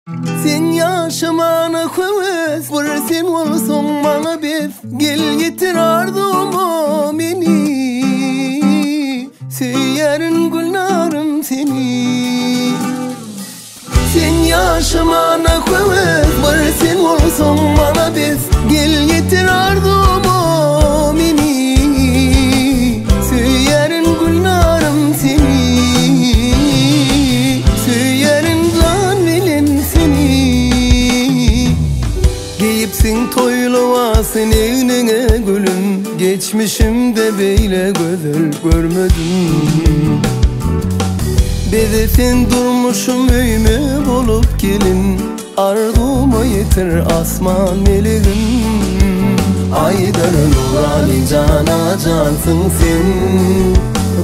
Sen ýaşamana höwes bir sen bolsaň maňa bes Gel ýetir arzuwma meni Söýýärin Gülnarym seni Sen ýaşamana höwes bir sen bolsaň maňa bes Gel ýetir arzuwma meni Söýýärin Gülnarym seni Söýýärin jan bilen seni Geýipsiň toý lybasyn egniňe gülüm Geçmişimde beýle gözel görmedim Bezesen durmuşym öýüme bolup gelin Arzuwma ýetir asman melegim Aýdar Nurali jana jansyň sen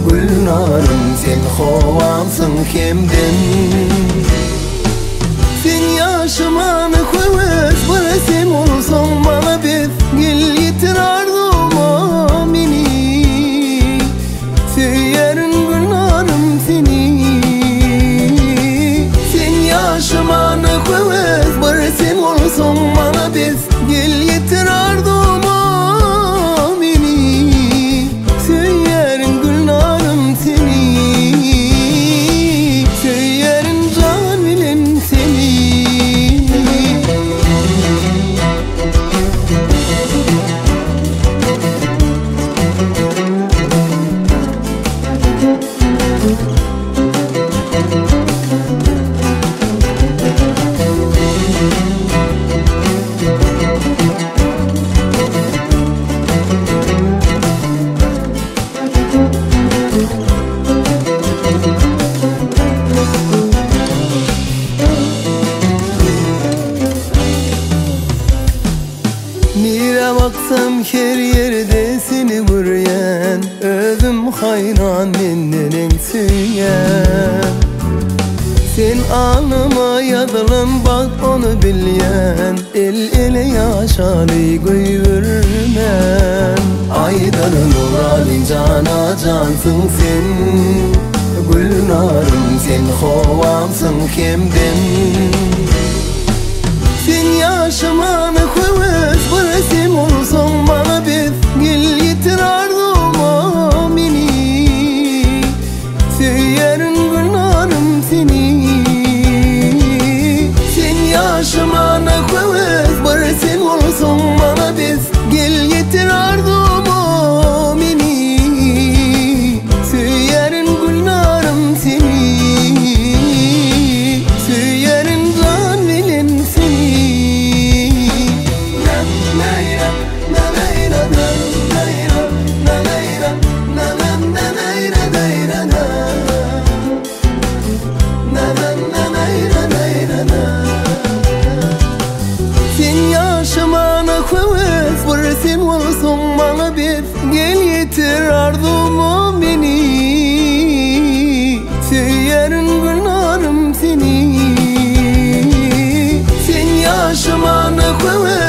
Gülnarym sen howamsyň hemdem Sen ýaşamana höwes bir sen bolsaň maňa bes Gel ýetir arzuwma meni Söýýärin Gülnarym seni Sen ýaşamana höwes bir sen bolsaň maňa bes Gel ýetir arzuwma meni Söýýärin Gülnarym seni Söýýärin jan bilen seni. Nirä baksam her ýerde seni görýän Özüm haýran men neneň söýýän Sen alnyma ýazylan bagt ony bilýän El ele ýaşaly goýbermän Aýdar Nuraly jana jansyň sen Gülnarym sen howamsyň hemdem Sen ýaşamana höwes bir sen bolsaň maňa bes Gel ýetir arzuwma meni Söýýärin Gülnarym seni Sen ýaşamana höwes bir sen bolsaň maňa bes Gel ýetir arzuwma meni Söýýärin Gülnarym seni Söýýärin jan bilen seni. Sen ýaşamana höwes bir sen bolsaň maňa bes Gel ýetir arzuwma meni Söýýärin Gülnarym seni Sen ýaşamana höwes.